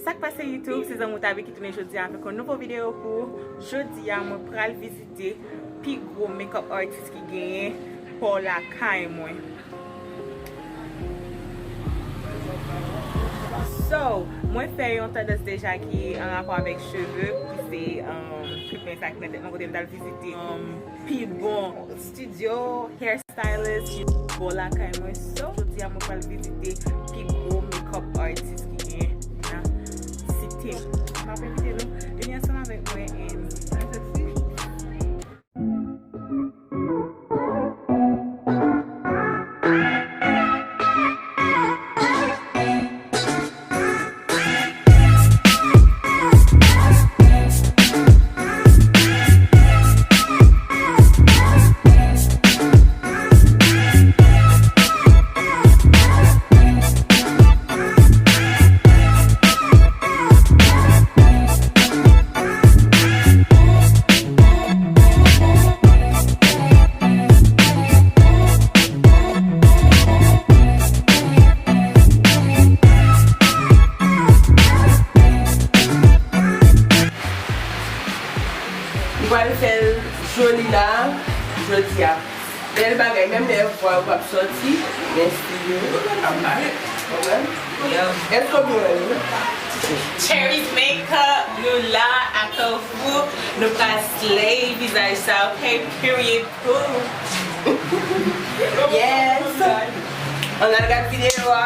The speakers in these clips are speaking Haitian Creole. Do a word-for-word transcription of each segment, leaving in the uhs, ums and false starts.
Sa k pase YouTube, se zanmi w Tabi ki tounen jodi a avèk yon nouvo videyo pou ou. Jodi a, mwen pral vizite pi gwo makeup artist ki genyen bò lakay mwen. So, mwen fè yon tandans deja ki an rapò avèk cheve, ki se, um, treatment sa ki nan tèt mwen kote m t al vizite, um, pi bon studio, hair stylist ki bò lakay mwen. So, jodi a mwen pral vizite pi gwo makeup artist ki gen nan site m. M ap envite nou vini ansanm avèk mwen and Ou pral fè l joli la, jodi a. Bèl bagay, menm lè vwa yo p ap sòti, men stil yo ap parèt. Konprann? Èske w byen wè l? Cherry's Makeup, nou la a Kafou, nou pral slay vizaj sa, ok? Period, poo. Yes! Ann al gad videyo a.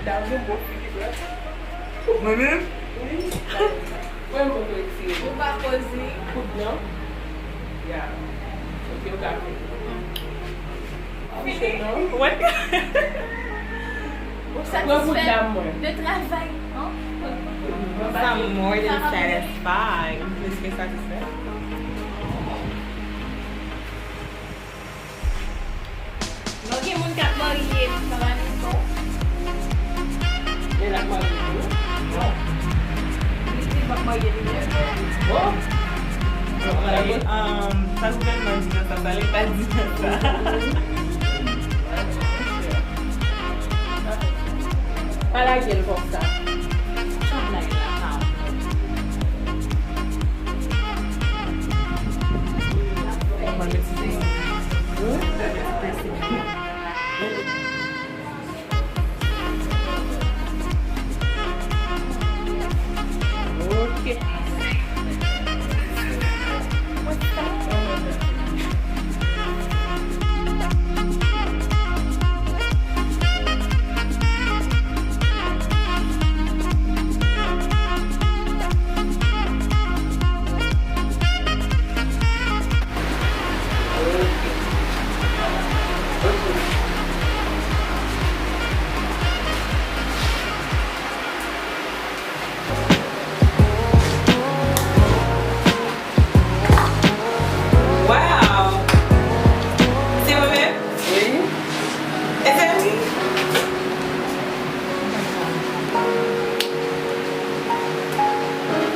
Dam, gen bon figi, bro. Mwen menm? Wi. Mwen, mwen, mwen, mwen, mwen. Ou pa poze. Kout non. Ya. Ok, ou ka fini. Fini? Wi. Ou satisfè de travay, non? I'm more than satisfied. M plis ke satisfè. Non, gen moun k ap marye, li pa marye tou. Men l ap marye tou. Li di l p ap marye li menm. Oh! Sa gouvènman di nan sa, sa Leta di nan sa. Pa lage l konsa. Chan blag la pa bon. Ok. Wow! Se mwen menm? Wi. Is that me?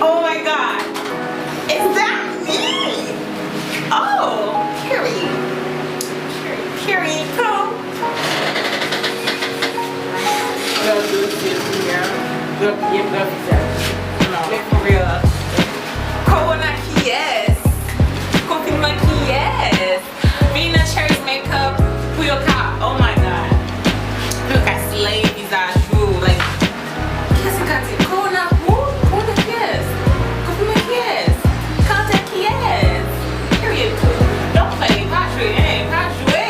Oh my God! Is that me? Oh, period. Period. Cool. Pran dosye kounye a, pran byen pran vizaj. Men for real. Kowona kiyès? Konfinman kiyès? Vini nan Cherries Makeup pou yo ka, oh my God. Pou yo ka slay vizaj ou, like, kiyès ki ka di, Kowona who? Kowona kiyès? Konfinman kiyès? Kantè kiyès? Period. Don't play, pa jwe, hein, pa jwe.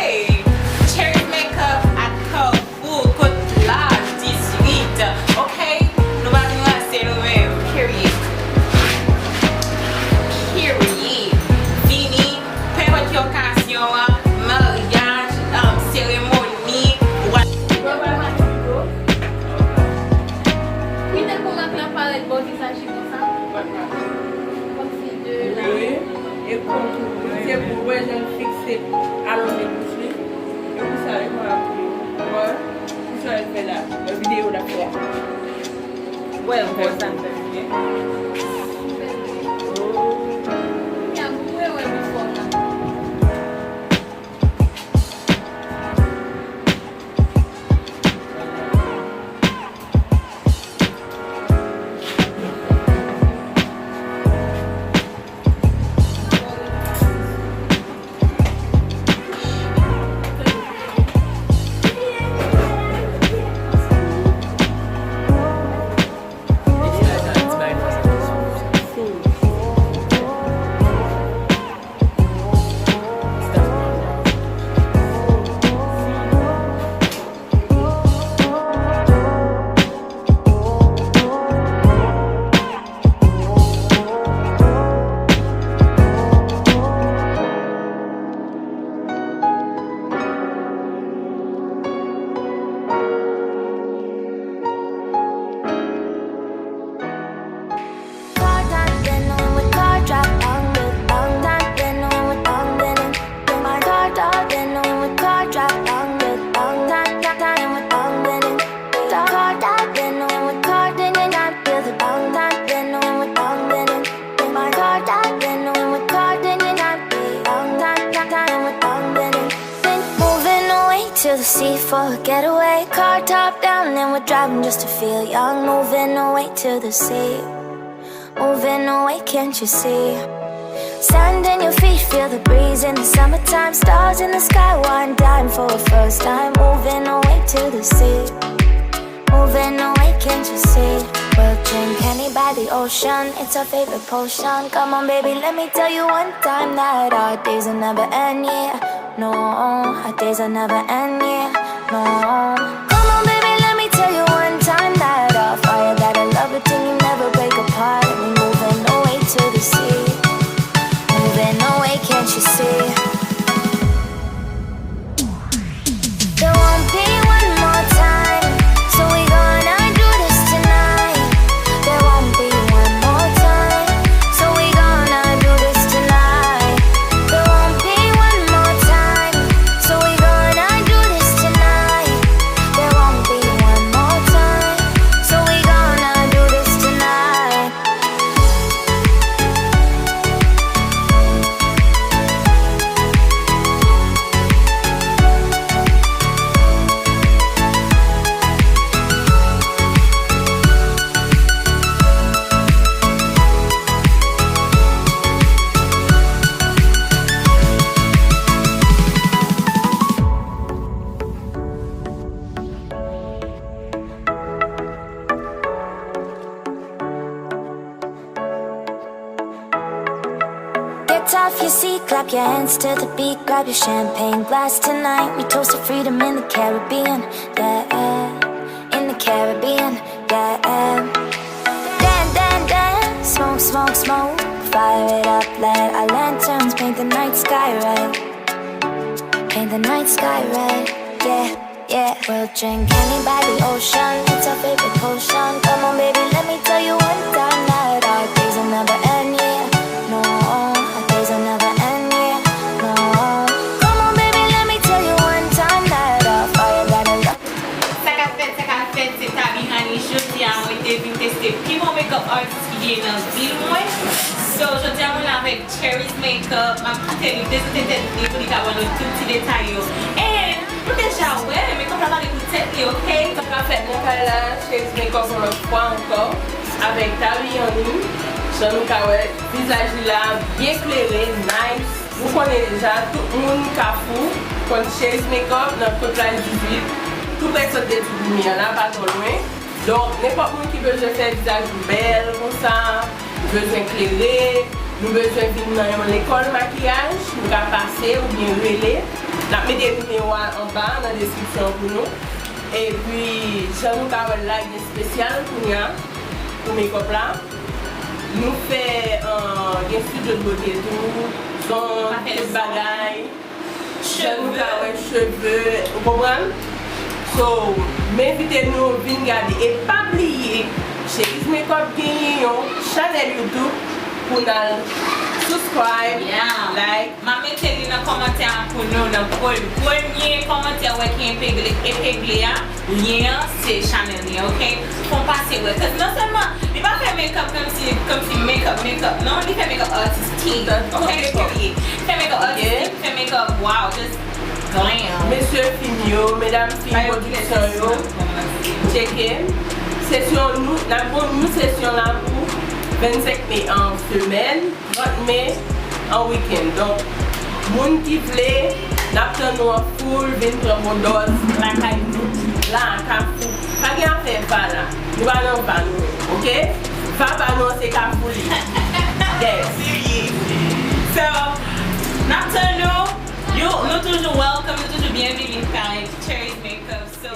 Cherries Makeup at Carrefour. Four, kot laj dizuit, ok? Nou pa vin ranse nou menm, period. Period. Vini, nenpòt ki okazyon an, maryaj, um, seremoni, wa- Kite pou mak la parèt bò vizaj li konsa. Kòmsi de la. Wi, e kontou, se pou wè jan l fikse, alonje bouch li. E pou sa, e konsa pou yo. Wè, pou sa l fè la. Nan videyo l ap fè a. Wè, l konsa. Oh. Ya, pou mwen wè bifò la. Moving away to the sea for a getaway. Car top down and we're driving just to feel young. Moving away to the sea. Moving away, can't you see? Sand in your feet, feel the breeze in the summertime. Stars in the sky, one dime for a first time. Moving away to the sea. Moving away, can't you see? We'll drink Henny by the ocean, it's our favorite potion. Come on, baby, let me tell you one time that our days will never end, yeah. No, our days will never end, yeah. No. Come on, baby, let me tell you one Tough, you see, clap your hands to the beat, grab your champagne glass tonight. We toast to freedom in the Caribbean, yeah, in the Caribbean, yeah. Dan, dan, dan, smoke, smoke, smoke. Fire it up, light our lanterns, paint the night sky red. Paint the night sky red, yeah, yeah. We'll drink Henny by the ocean, it's our favorite potion. Come on, baby, let me tell you one time that our days will never end, yeah. No, our days will never end, yeah. No. Come on, baby, let me tell you one time that our fire got a love. Sa k ap fèt, sa k ap fèt, se Tabi Honey. Jodi a, mwen te vin teste pi bon makeup artist ki genyen nan vil mwen. So, jodi a, mwen la avèk Cherry's Makeup. M ap kite li prezante tèt li pou li ka ban nou tout ti detay yo. And nou deja wè, makeup la pale pou tèt li, ok? Sa k ap fèt nan kay la, Cherry's Makeup yon lòt fwa ankò, avèk Tabi Honey. Jan nou ka wè, vizaj li la byen klere, nice. Nou konnen deja, tout moun Kafou konn Cherry's Makeup nan Kote Plaj dizuit, tou prè sant de Diboumiya la, pa twò lwen. Donk, nenpòt moun ki bezwen fè vizaj ou bèl konsa, ou bezwen klere, nou bezwen vin nan yon lekòl makiyaj, nou ka pase oubyen rele. N ap mete nimewo a anba nan deskripsyon pou nou. Epi, jan nou ka wè l la, gen espesyal kounye a pou makeup la. Nou fè, euh, gen studio de beauté tou, zong, tout bagay. Jan nou ka wè cheve, ou konprann? So, m envite nou vin gade. E pa bliye, Cherry's Makeup genyen yon chanèl YouTube pou n al subscribe, like. M a mete li nan kòmantè a pou nou, nan pre-, premye kòmantè wè ki epegle, epegle a, lyen an, se chanèl li, ok? Fò n pase wè. Cause non sèlman, li pa fè makeup kòmsi, kòmsi makeup, makeup, non, li fè makeup artistik, ok? Li fè makeup artistik, li fè makeup, wow, just glam. Mesye fim yo, medam fim pwodiksyon yo, tcheke. Sesyon nou, n ap gon nou sesyon la pou vennsenk me an semèn. Trant me an wikenn. Donk, moun ki vle, n ap tann nou an foul, vin pran Modòs lakay nou, la, Kafou. Pa gen afè va la. Nou pa nan va nou, ok? Va pa nou an se Kafou li. Yes. So, n ap tann nou. Yo, nou toujou welcome, nou toujou byenvini kay Cherry's Makeup. So,